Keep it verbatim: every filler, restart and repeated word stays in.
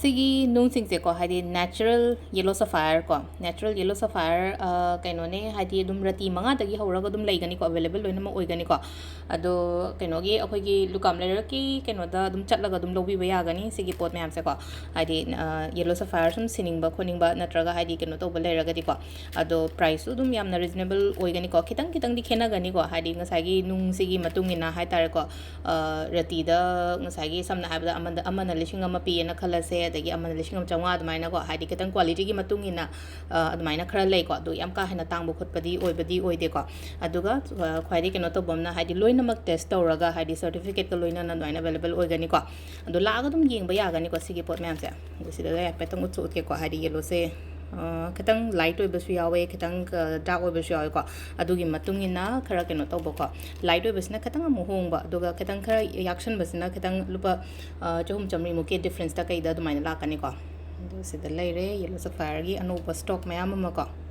ꯁꯤꯒꯤ ꯅꯨꯡꯁꯤꯡꯁꯦꯀꯣ, ꯍꯥꯏꯗꯤ natural yellow sapphire ꯀꯣ, natural yellow sapphire, ꯑ, ꯀꯩꯅꯣꯅꯦ, ꯍꯥꯏꯗꯤ ꯑꯗꯨꯝ ꯔꯇꯤ ꯃꯉꯥꯗꯒꯤ ꯍꯧꯔꯒ ꯑꯗꯨꯝ ꯂꯩꯒꯅꯤꯀꯣ, available ꯂꯣꯏꯅꯃꯛ ꯑꯣꯏꯒꯅꯤꯀꯣ꯫ ꯑꯗꯣ ꯀꯩꯅꯣꯒꯤ, ꯑꯩꯈꯣꯏꯒꯤ ꯂꯨꯀꯥꯝ ꯂꯩꯔꯛꯀꯤ ꯀꯩꯅꯣꯗ ꯑꯗꯨꯝ ꯆꯠꯂꯒ ꯑꯗꯨꯝ ꯂꯧꯕꯤꯕ ꯌꯥꯒꯅꯤ ꯁꯤꯒꯤ ꯄꯣꯠ ꯃꯌꯥꯝꯁꯦꯀꯣ꯫ ꯍꯥꯏꯗꯤ, ꯑ, yellow sapphire ꯁꯨꯝ ꯁꯤꯅꯤꯡꯕ ꯈꯣꯠꯅꯤꯡꯕ ꯅꯠꯇ꯭ꯔꯒ ꯍꯥꯏꯗꯤ ꯀꯩꯅꯣ ꯇꯧꯕ ꯂꯩꯔꯒꯗꯤꯀꯣ꯫ ꯑꯗꯣ priceꯁꯨ ꯑꯗꯨꯝ ꯌꯥꯝꯅ reasonable ꯑꯣꯏꯒꯅꯤꯀꯣ, ꯈꯤꯇꯪ ꯈꯤꯇꯪꯗꯤ ꯈꯦꯠꯅꯒꯅꯤꯀꯣ, ꯍꯥꯏꯗꯤ ꯉꯁꯥꯏꯒꯤ ꯅꯨꯡꯁꯤꯒꯤ ꯃꯇꯨꯡ ꯏꯟꯅ ꯍꯥꯏꯇꯥꯔꯦꯀꯣ꯫ ꯑ, ꯔꯇꯤꯗ ꯉꯁꯥꯏꯒꯤ ꯁꯝꯅ ꯍꯥꯏꯔꯕꯗ ꯑꯃꯗ, ꯑꯃꯅ ꯂꯤꯁꯤꯡ ꯑꯃ ꯄꯤꯌꯦꯅ ꯈꯜꯂꯁꯦ, ꯑꯗꯒꯤ ꯑꯃꯅ ꯂꯤꯁꯤꯡ ꯑꯃ ꯆꯥꯝꯃꯉꯥ ꯑꯗꯨꯃꯥꯏꯅꯀꯣ, ꯍꯥꯏꯗꯤ ꯈꯤꯇꯪ qualityꯒꯤ ꯃꯇꯨꯡ ꯏꯟꯅ, ꯑ, ꯑꯗꯨꯃꯥꯏꯅ ꯈꯔ ꯂꯩꯀꯣ꯫ ꯑꯗꯨ ꯌꯥꯝ ꯀꯥ ꯍꯦꯟꯅ ꯇꯥꯡꯕ ꯈꯣꯠꯄꯗꯤ ꯑꯣꯏꯕꯗꯤ ꯑꯣꯏꯗꯦꯀꯣ꯫ ꯑꯗꯨꯒ, ꯑ, ꯈ꯭ꯋꯥꯏꯗꯒꯤ ꯀꯩꯅꯣ ꯇꯧꯕ ꯑꯃꯅ, ꯍꯥꯏꯗꯤ ꯂꯣꯏꯅꯃꯛ test ꯇꯧꯔꯒ, ꯍꯥꯏꯗꯤ certificateꯀ ꯂꯣꯏꯅꯅ ꯑꯗꯨꯃꯥꯏꯅ available ꯑꯣꯏꯒꯅꯤꯀꯣ꯫ ꯑꯗꯣ ꯂꯥꯛꯑꯒ ꯑꯗꯨꯝ ꯌꯦꯡꯕ ꯌꯥꯒꯅꯤꯀꯣ ꯁꯤꯒꯤ ꯄꯣꯠ ꯃꯌꯥꯝꯁꯦ꯫ ꯑꯗꯣ ꯁꯤꯗ ꯍꯥꯏꯐꯦꯠꯇꯪ ꯎꯠꯁꯨ ꯎꯠꯀꯦꯀꯣ, ꯍꯥꯏꯗꯤ yellowꯁꯦ, ꯑ, ꯈꯤꯇꯪ light ꯑꯣꯏꯕꯁꯨ ꯌꯥꯎꯋꯦ, ꯈꯤꯇꯪ, ꯑ, dark ꯑꯣꯏꯕꯁꯨ ꯌꯥꯎꯋꯦꯀꯣ꯫ ꯑꯗꯨꯒꯤ ꯃꯇꯨꯡ ꯏꯟꯅ ꯈꯔ ꯀꯩꯅꯣ ꯇꯧꯕꯀꯣ, light ꯑꯣꯏꯕꯁꯤꯅ ꯈꯤꯇꯪ ꯑꯃꯨꯛ ꯍꯣꯡꯕ, ꯑꯗꯨꯒ ꯈꯤꯇꯪ ꯈꯔ ꯌꯥꯛꯁꯟꯕꯁꯤꯅ ꯈꯤꯇꯪ ꯂꯨꯄꯥ, ꯑ, ꯆꯍꯨꯝ ꯆꯥꯝꯃꯔꯤꯃꯨꯛꯀꯤ differenceꯇ ꯀꯩꯗ ꯑꯗꯨꯃꯥꯏꯅ ꯂꯥꯛꯀꯅꯤꯀꯣ꯫ ꯑꯗꯨ ꯁꯤꯗ ꯂꯩꯔꯦ yellow sapphireꯒꯤ ꯑꯅꯧꯕ stock ꯃꯌꯥꯝ ꯑꯃꯀꯣ꯫